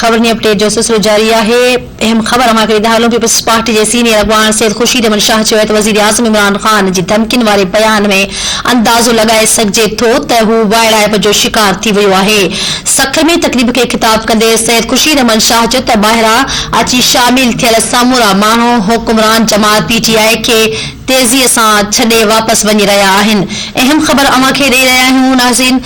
خبرن اپڊيٽ جو سلسلو جاري آهي. اهم خبر اوهان کي ڏيندا هلون پيپلز پارٽي جي سينيئر اڳواڻ سيد خورشيد احمد شاهه چيو آهي ته وزيراعظم عمران خان جي ڌمڪين واري بيان ۾ اندازو لڳائي سگهجي ٿو ته هو وائڙائپ جو شڪار ٿي ويو آهي. سکر ۾ تقريب کي خطاب ڪندي سيد خورشيد احمد شاهه چيو ته ٻاهران اچي شامل ٿيل سمورا ماڻهو حڪمران جماعت پي ٽي آء کي تيزيء سان ڇڏي واپس وڃي رهيا آهن. اهم خبر اوهان کي ڏئي رهيا آهيون ناظرين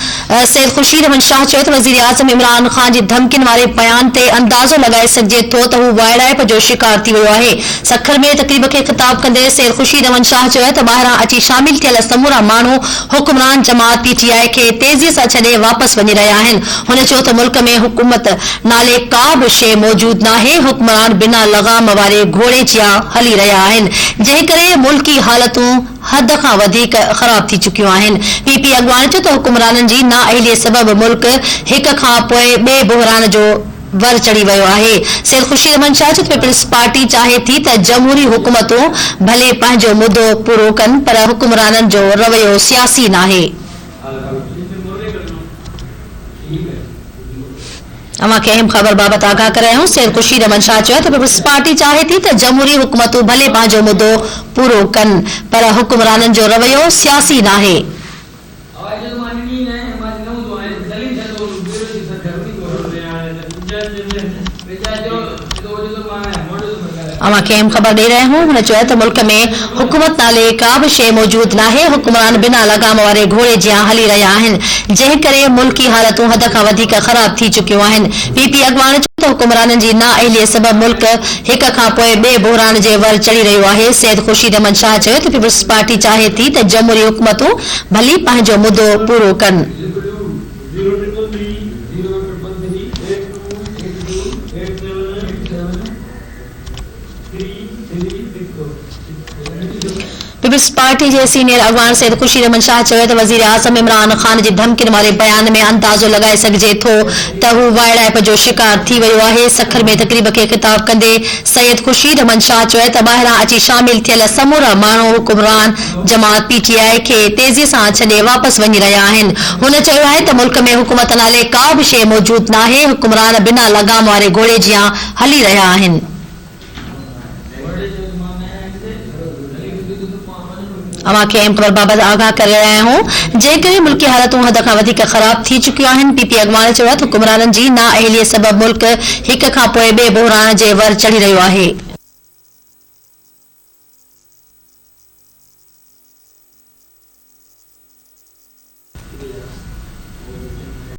سيد خورشيد احمد شاهه چيو ته وزيراعظم عمران خان جي ڌمڪين واري بيان تي اندازو لڳائي سگهجي ٿو ته هو وائڙائپ جو شڪار ٿي ويو آهي. سکر ۾ تقريب کي خطاب ڪندي سيد خورشيد احمد شاهه چيو ته ٻاهران اچي شامل ٿيل سمورا ماڻهو حڪمران جماعت پي ٽي آء کي تيزي سان ڇڏي واپس وڃي رهيا آهن. هن چيو ته ملڪ ۾ حڪومت نالي ڪا به شيء موجود ناهي، حڪمران بنا لغام واري گهوڙي جيان هلي رهيا آهن، جنهن ڪري ملڪي حالتون حد کان وڌيڪ خراب ٿي چڪيون آهن. پي پي اڳواڻ چيو ته حڪمرانن جي نااهلي سبب ملڪ هڪ کان پوء ٻئي بحران جو ور چڙهي ويو آهي. سيد خورشيد احمد شاهه چيو ته پيپلز پارٽي چاهي ٿي ته جمهوري حڪومتون ڀلي پنهنجو مدو پورو ڪن پر حڪمرانن جو رويو سياسي ناهي. اوهان کي اهم خبر بابت آگاهه ڪري رهيا آهيون، سيد خورشيد احمد شاهه چيو ته پيپلز پارٽي چاهي ٿي ته جمهوري حڪومتون ڀلي پنهنجو مدو پورو ڪن پر حڪمرانن جو رويو سياسي ناهي. اوهان کي اهم خبر ڏئي رهيا آهيون، هن چيو ته ملڪ ۾ حڪومت نالي ڪا به شيء موجود ناهي، حڪمران بنا لغام واري گهوڙي جيان هلي رهيا آهن، جنهن ڪري ملڪي حالتون حد کان وڌيڪ خراب ٿي چڪيون آهن. پي پي اڳواڻ چيو ته حڪمرانن جي نااهلي سبب ملڪ هڪ کان پوء ٻئي بحران جي ور چڙهي رهيو آهي. سيد خورشيد احمد شاهه چيو ته پيپلز پارٽي چاهي ٿي ته جمهوري حڪومتون ڀلي پنهنجو مدو پورو ڪن. پيپلز پارٽي جي سينيئر اڳواڻ سيد خورشيد احمد شاهه چيو ته وزيراعظم عمران خان جي ڌمڪين واري بيان ۾ اندازو لڳائي سگهجي ٿو ته هو وائڙائپ جو شڪار ٿي ويو آهي. سکر ۾ تقريب کي خطاب ڪندي سيد خورشيد احمد شاهه چيو ته ٻاهران اچي شامل ٿيل سمورا ماڻهو حڪمران جماعت پي ٽي آء کي تيزي سان ڇڏي واپس وڃي رهيا آهن. هن چيو آهي ته ملڪ ۾ حڪومت نالي ڪا به شيء موجود ناهي، حڪمران بنا لغام واري گهوڙي جيان هلي رهيا آهن. اوهان کي اهم خبر بابت آگاهه ڪري رهيا آهيون، جنهن ڪري ملڪي حالتون حد کان وڌيڪ خراب ٿي چڪيون آهن. پي پي اڳواڻ چيو آهي ته حڪمرانن جي نااهلي سبب ملڪ هڪ کان پوء ٻئي بحران جي ور چڙهي رهيو آهي.